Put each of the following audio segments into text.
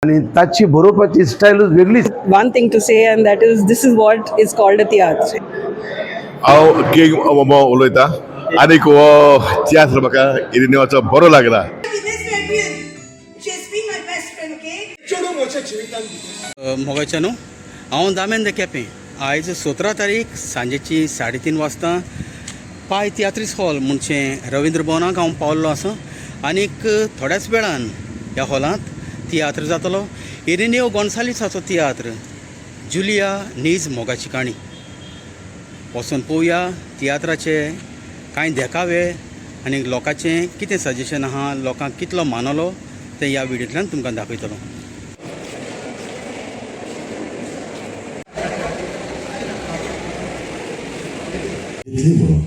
आनी ताची बरोवपाची स्टायलूच वेगळीच. One thing to say, and that is this is what is called a tiatr. हांव किंग मोमो उलयतां आनीक हो तियात्र म्हाका इरिनिवाचो बरो लागला. She's been my best friend, okay? मोगाच्या न्हू, हांव दामेन the केपें. आयज 17 तारीख सांजेची 3:30 वाजता पाय तियात्रीस हॉल म्हणजे रविंद्र भवनाक हांव पावल्लो आसा आनीक थोड्याच वेळान ह्या हॉलांत तियात्र जातलो. इरिनेव गोन्सालीसाचो तियात्र जुलिया नीज मोगाची काणी. वचून पळोवया तियात्राचे कांय देखावे आनी लोकांचें कितें सजेशन आहा, लोकांक कितलो मानवलो तें ह्या व्हिडियोंतल्यान तुमकां दाखयतलो. इतली म्हणून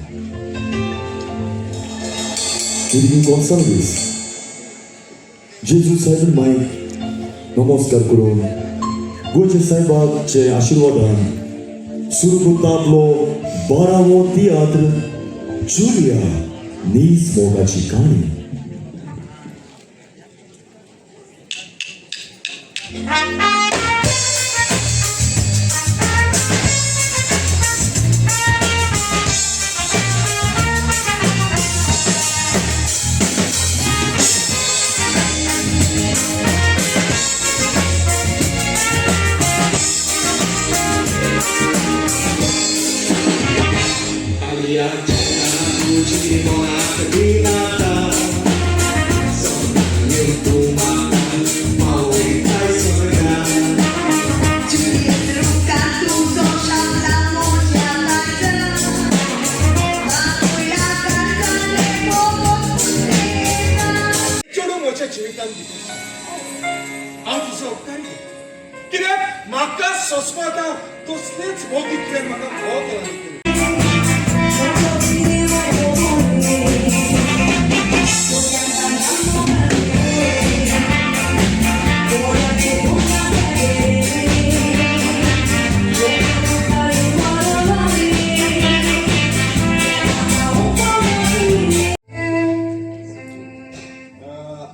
इरवीन गोन्साल्वीस जेजू सायबीण माईक नमस्कार करून गोंयच्या सायबाचे आशिर्वादान सुरू करता आपलो 12वो तियात्र जुलिया नीज मोगाची काणी. चेडूं म्हज्या जिवितांत भितर. हांव तुजो उपकारी करता कित्याक म्हाका सोंसपाक तसलेच मोग इतल्यान म्हाका फोव केला.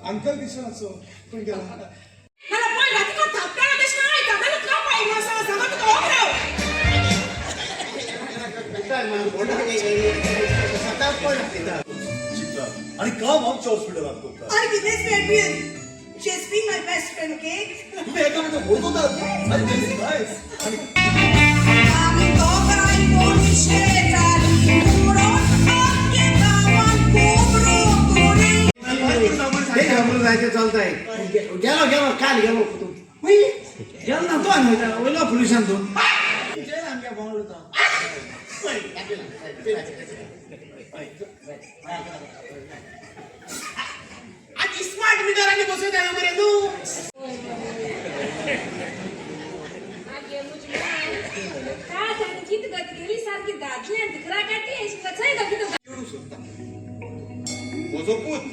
अंकल दिसना सो खंय गेला? आणि काम आमच्या हॉस्पिटलात करता. I Vignesh Fabian. She's been my best friend, okay? तुम्ही एकामेकांक वळखतात. आनी this is nice. आणि आमी दोगांय पोलिशे जालीं म्हणून आमच्या गांवांत खूब रोग. जायचे चलताय. गेलो गेलो काल गेलो तूं गेलो ना तो आनी वयता वयलो पोल्युशन तूं आमच्या भोंवलो. आनी स्मार्ट मिटर आनी बसयता मरे तूं. चेडूं सोदता म्हजो पूत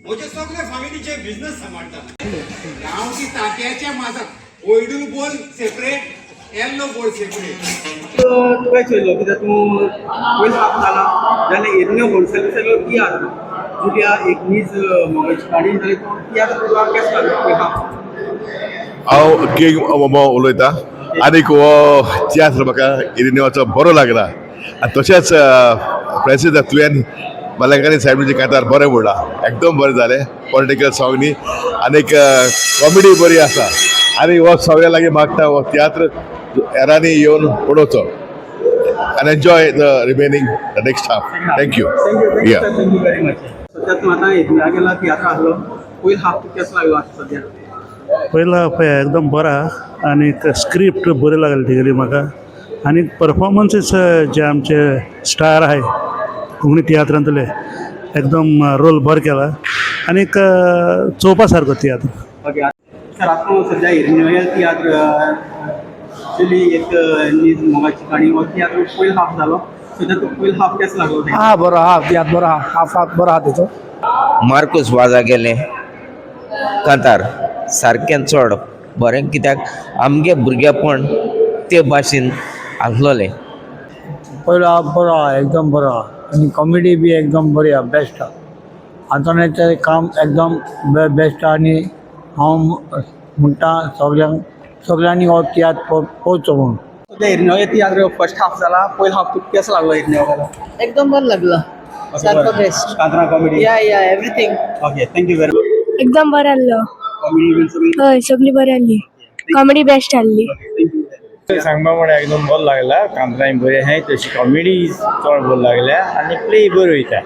म्हजे सगळे फामिलीचे बिझनेस सांबाळटा. गांवची तांतयाच्या माजाक वयडूल बोल सेपरेट, येल्लो बोल सेपरेट. तुवें चोयलो कित्याक तूं पयलीं हाफ जाला जाल्यार इरिनेव गोन्साल्वीसाचो तियात्र जुलिया एक नीज मोगाची काणी जाल्यार तो तियात्र तुका केसो लागलो पयलो हाफ? हांव किंग मोमो उलयतां आनीक हो तियात्र म्हाका इरिनिवाचो बरो लागला आनी तशेंच फ्रेंसीस तुवें बालेकानी सायबीचे कांतार बरें म्हणलां, एकदम बरें जालें. पॉलिटिकल सॉंग न्ही आनीक कॉमेडी बरी आसा आनी हो सगळ्या लागीं मागता हो तियात्र हेरांनी येवन पळोवचो आनी enjoy the remaining the next half. Thank you. Thank you, thank you या. Sir, thank you very much. सद्या तूं आतां इरिनेवा गेला तियात्र आहलो, पयलो हाफ तुका केसो लागलो आतां सद्या? पहिला पळय एकदम बरो आहा आनी स्क्रिप्ट बरी लागली तेगेली म्हाका आनी परफॉर्मन्सीस जे आमचे स्टार आहाय कोंकणी तियात्रांतले एकदम रोल बरो केला आनीक चोवपा सारको तियात्र. ओके सर, आतां सद्या इरिनेवा तियात्र जुली एक नीज मोगाची काणी हो तियात्र पयलो हाफ जालो, सद्या तुका पयलो हाफ केसो लागलो? हा बरो हा तियात्र बरो हा, हाफ हाफ बरो हा तेचो. मार्कूस वाजा गेले कांतार सारकें चड बरें कित्याक आमगे भुरगेपण ते भाशेन आसलोलें. पयलो हाफ बरो आहा, एकदम बरो आहा आनी कॉमेडी बी एकदम बरी आहा, बेस्ट आहा. आंतोनेचें काम एकदम बेस्ट आहा आनी हांव म्हणटा सगल्यांक, सगल्यांनी हो तियात्र पळोवचो म्हणून. सद्या इरिनेवागे तियात्र फर्स्ट हाफ जाला. पयलो हाफ तुका केसो लागलो इरिनेवालो? एकदम बरं लागलं. सारको best. कांतरा comedy? Yeah, everything. Okay, thank you very much. एकदम बरं आसलो. कॉमेडी बीन सगळी? हय, सगळी बरी आसली. कॉमेडी बेस्ट आसली. सांगपा म्हळ्यार एकदम बरो लागला. कांतराय बरी आहाय, तशी कॉमेडी चड बरी लागल्या आनी प्ले बरो वयता.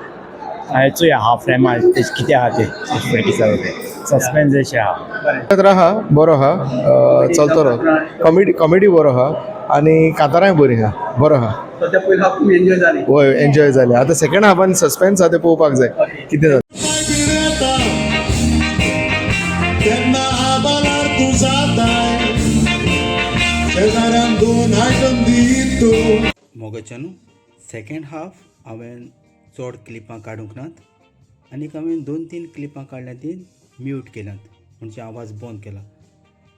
हांवें चोया हाफ टायमार तेजें कितें आहा तें फुडें कितें जाता तें, सस्पेन्स अशें आहा. आहा, बरो आहा, चलतलो. कॉमेडी कॉमेडी बरो आहा आनी कांतारांय बरी आहा, बरो आहा. सद्या पयलो हाफ तुमी एन्जॉय जाली? हय, एन्जॉय जालें. आतां सेकंड हाफान सस्पेन्स आहा, तें पळोवपाक जाय कितें जाता. तेन्ना आबालार तूं जाताय, शेजाऱ्यान दोन आयटम दीत तूं. मोगाच्यानू, सेकेंड हाफ हांवें चड क्लिपां काडूंक नात आनीक हांवें दोन तीन क्लिपां काडल्या तीं म्यूट केल्यात, म्हणजे आवाज बंद केला,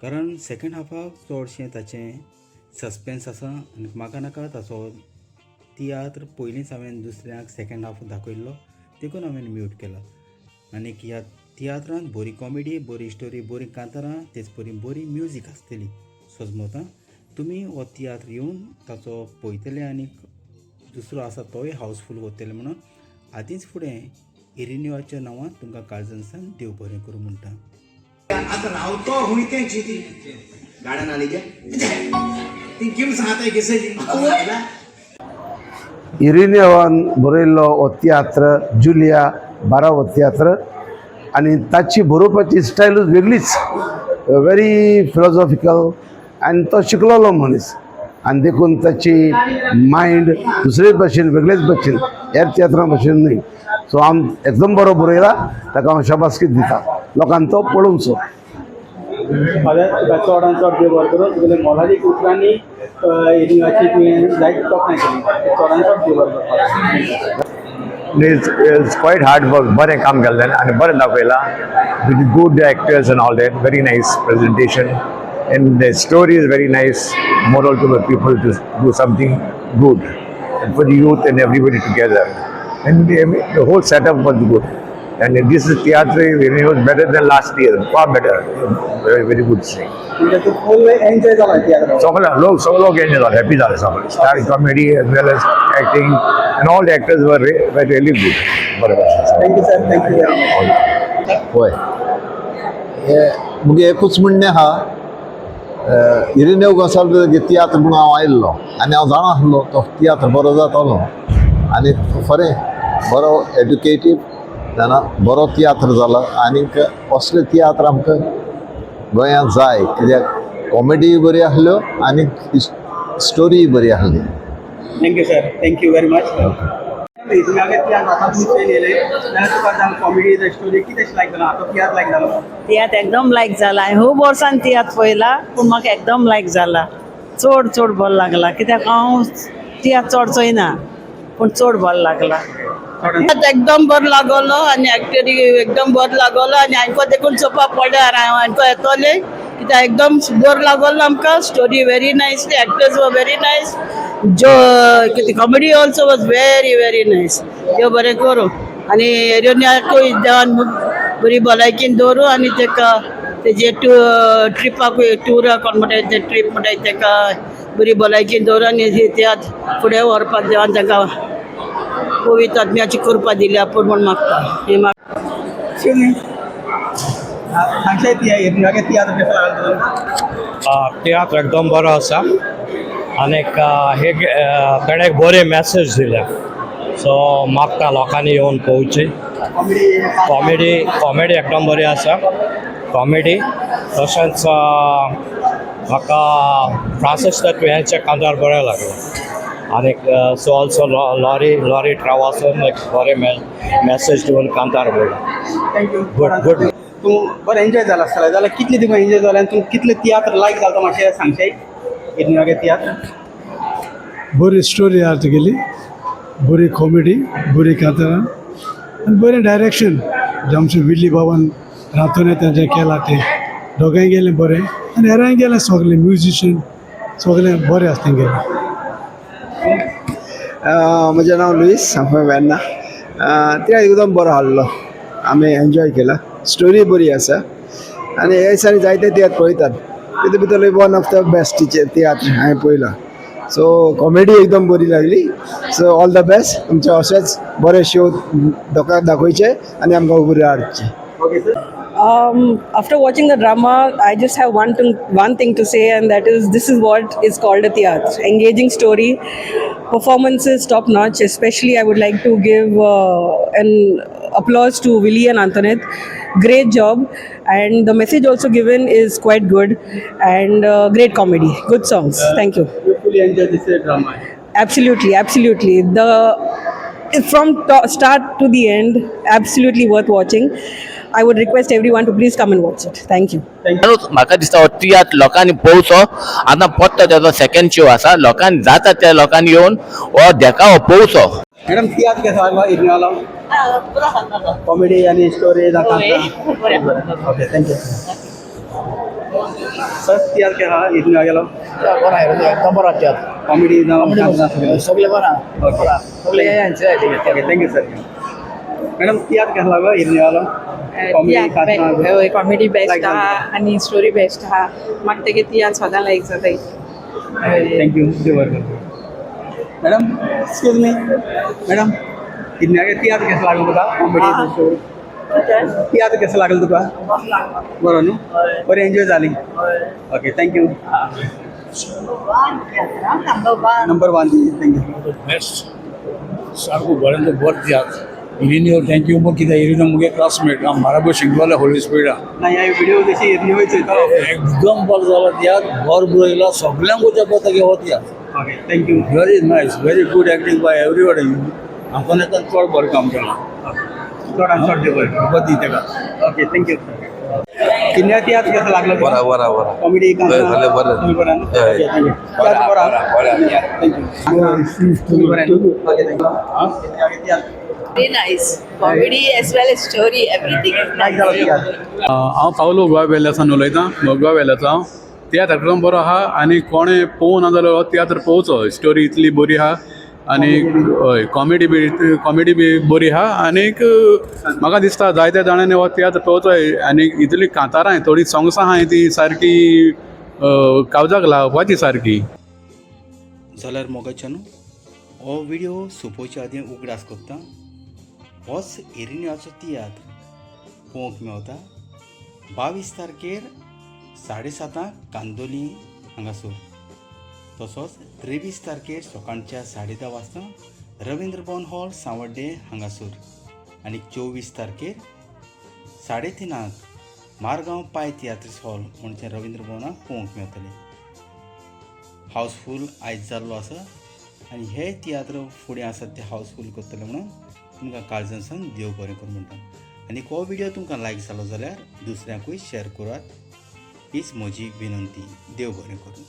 कारण सेकेंड हाफाक चडशें ताचें सस्पेन्स आसा आनी म्हाका नाका ताचो तियात्र. पयलींच हांवें दुसऱ्यांक सेकेंड हाफ दाखयल्लो, देखून हांवें म्यूट केला. आनीक ह्या तियात्रांत बरी कॉमेडी, बरी स्टोरी, बरी कांतारां, तेच परी बरी म्युजीक आसतली. सजमता तुमी हो तियात्र येवन ताचो पळयतले आनीक दुसरो आसा तोय हावसफूल वतले म्हणून आदींच फुडें इरिनिवाच्या नांवान तुमकां काळजांतल्यान देव बरें करूं म्हणटा. आता रावतो हुंय तें चिती गार्डन आली गे ती किम सांगता केसली. इरिनेवान बरयल्लो हो तियात्र जुलिया बारा, हो तियात्र आनी ताची बरोवपाची स्टायलूच वेगळीच, व्हेरी फिलॉसॉफिकल. आनी तो शिकलोलो मनीस आनी देखून ताची मायंड दुसरेच भाशेन, वेगळेच भाशेन, ह्या तियात्रां भाशेन न्हय. सो हांव एकदम बरो बरयला, ताका हांव शाबासकी दिता. लोकांक तो पळोवचो. फाल्यां तुका चड आनी चड देव बरें करूं. तुगेले मोलादीक उतरांनी इरिनेवाची तुवें जायती तोखणाय केली. चड आनी चड देव बरें करूं. It's quite hard work. बरें काम केल्लें आनी बरें दाखयलां with good actors and all that. Very nice presentation and the story is very nice, moral to the people to do something good and for the youth and everybody together. And the whole setup was good. And this is theatre, it was better than last year, far better. Very, very good thing. म्हणजे तूं फूल enjoy जाला तियात्र? सगळे लोक, सगळे लोक enjoy जाले, happy जाले सगळे. Star comedy as well as acting and all the actors were really good. बरें. Thank you sir, thank you very much. होय, हे मुगे एकूच म्हणणें आहा. इरिनेव गोंसाल्व तियात्र म्हणून हांव आयिल्लो आनी हांव जाणा आसलो तो तियात्र बरो जातलो आनी खरें बरो एड्युकेटीव जाणा बरो तियात्र जाला. आनीक असले तियात्र आमकां गोंयांत जाय, कित्याक कॉमेडीय बरी आसल्यो आनी स्टोरीय बरी आसली. Thank you sir, thank you very much. इरिनेवागे तियात्र आतां तुमी चोयन येयले जाल्यार तुका जावन कॉमेडी, स्टोरी कितें लायक जाला आतां तियात्र लायक जालो? तियात्र एकदम लायक जाला. हांवें खूब वर्सान तियात्र पळयला, पूण म्हाका एकदम लायक जाला. चड चड बरो लागला, कित्याक हांव तियात्र चड चोयना, पूण चड बरो लागला. एकदम बरो लागलो आनी एक्टरी एकदम बरो लागलो आनी आयको देखून चोवपा पडल्यार हांव आयको येतोलें, कित्याक एकदम बरो लागलो आमकां. Story very nice, actors were very nice, जो कितें comedy also was very very nice. देव बरें करूं आनी एरोनियाकूय देवान बरी भलायकीन दवरूं आनी तेका तेजे ट्रिपाकूय, टुराक कोण म्हणटाय ते ट्रीप म्हणटाय, तेका बरी भलायकी दवरून आनी तियात्र फुडें व्हरपाक देवान तांकां पवित्र आत्म्याची कृपा दिल्या पूण म्हूण मागता हें. सांगशाय इरिनेवागे तियात्र केसो लागलो तुका? तियात्र एकदम बरो आसा आनीक एक ताणें एक बरी मॅसेज दिल्या, सो मागता लोकांनी येवन पळोवची. कॉमेडी कॉमेडी एकदम बरी आसा कॉमेडी. तशेंच म्हाका फ्रांसीस तुयेंचें कांतार बरें लागलें आनीक सो ऑल्सो लॉरी लॉरी ट्रावासून एक बरें मॅसेज दिवन कांतार म्हणलां. Thank you. Good good. तूं बरें एन्जॉय जाला आसतलें जाल्यार कितले तुका एन्जॉय जालें आनी तूं कितले तियात्र लायक जालो तो मातशें सांगशाय इरिनेवागे तियात्र? बरी स्टोरी आहा तुगेली, बरी कॉमेडी, बरी कांतारां आनी बरें डायरेक्शन. जे आमचे विल्ली बाबान रातोने तांचें केलां तें दोगांय गेलें बरें आनी हेरांय गेलें, सगलें म्युजिशियन सगलें बरें आसा तेंगेलें. म्हजें नांव लुईस, हांव वेर्ना. तियात्र एकदम बरो आहलो, आमी एन्जॉय केला. स्टोरी बरी आसा. आनी हे दिसांनी जायते तियात्र पळयतात, तितून भितर वन ऑफ the best तियात्र हांवें पळयला. सो कॉमेडी एकदम बरी लागली. सो ऑल the best, तुमचे अशेच बरे शो लोकांक दाखोवचे आनी आमकां उबरे हाडचे. Okay sir. After watching the drama, I just have one thing to say, and that is this is what is called a theatre. Engaging story, performances top notch. Especially, I would like to give an applause to Willie and Antoinette. Great job, and the message also given is quite good, and great comedy, good songs. Thank you. You fully enjoy this drama? Absolutely, absolutely. The from start to the end, absolutely worth watching. I would request everyone to please come and watch it. Thank you. म्हाका दिसता हो तियात्र लोकांनी पळोवचो. आतां परतो तेजो second show आसा, लोकांनी जाता त्या लोकांनी येवन हो देखावो पळोवचो. मॅडम, तियात्र केसो लागलो इरनेवालो? कॉमेडी आनी story? Okay, thank you sir. तियात्र केसो इरनेवा गेलो? बरो, एकदम बरो तियात्र. कॉमेडी? सगळे बरो. ओके. सगळे. Okay, thank you sir. Madam, तियात्र केसो लागलो इरनेवालो? कॉमेडी? हय, कॉमेडी बेस्ट आहा आनी स्टोरी बेस्ट आहा. म्हाका तेगे तियात्र सदां लायक जाताय. Thank you, देव बरें करूं. मॅडम, एक्सक्यूज मी मॅडम, इरनेवागे तियात्र केसो लागलो तुका? कॉमेडी स्टोरी, तियात्र केसो लागलो तुका? बरो न्हू? बरें एन्जॉय जाली? Okay, thank you. Number one, thank you. Best, सारको बरें बरो तियात्र इरिनियो. Thank you. मग कित्याक इरिनियो मुगे क्लासमेट, हांव बाराबर शिकलोले होली स्पिरिटा. ना, ह्या व्हिडिओ जशी इरनेव चोयतालो. एकदम बरो जालो तियात्र, बरो बरयला. सगळ्यांक वचपा तेगे हो तियात्र. Okay, thank you. Very nice, very good acting by everybody. आंतोनेतान चड बरें काम केलां. चड आनी चड देव बरें दी तेका. Okay, thank you. किन्या तियात्र कसो लागलो? बरो बरो बरो. कॉमेडी? हय, सगळें बरें. तुमी बरें? हय. Okay, thank you. तियात्र बरो? बरें. Thank you. तुमी बरें? Okay, thank you. Tiatr Very nice. Comedy as well as story, everything is nice. हांव पावलो गोवा वेल्यासान उलयतां, गोवा वेल्याचो हांव. तियात्र एकदम बरो आहा आनी कोणें पळोवंक ना जाल्यार हो तियात्र पळोवचो. स्टोरी इतली बरी आहा आनी हय, कॉमेडी बी बरी आहा. आनीक म्हाका दिसता जायत्या जाणांनी हो तियात्र पळोवचो. आनी इतली कांतारां, थोडीं सोंग्सां आहाय ती सारकी काळजाक लावपाची सारकी. जाल्यार मोगाच्यानू, हो व्हिडिओ सोंपोवच्या आदीं उगडास कोत्ता, होच इरिनियाचो तियात्र पळोवंक मेवता 22 तारखेर 7:30 कांदोली हांगासर, तसोच 23 तारखेर सकाळच्या 10:30 वाजता रविंद्र भवन हॉल, सांवड्डे हांगासर आनी 24 तारखेर 3:30 मारगांव पाय तियात्रीस हॉल म्हणजे रविंद्र भवनाक पळोवंक मेळटलें. हावसफूल आयज जाल्लो आसा आनी हे तियात्र फुडें आसात ते हावसफूल करतले म्हणून तुमकां काळजान देव बरें करूं म्हणटा. आनी हो व्हिडियो तुमकां लायक जालो जाल्यार दुसऱ्यांकूय शेअर करात, हीच म्हजी विनंती. देव बरें करूं.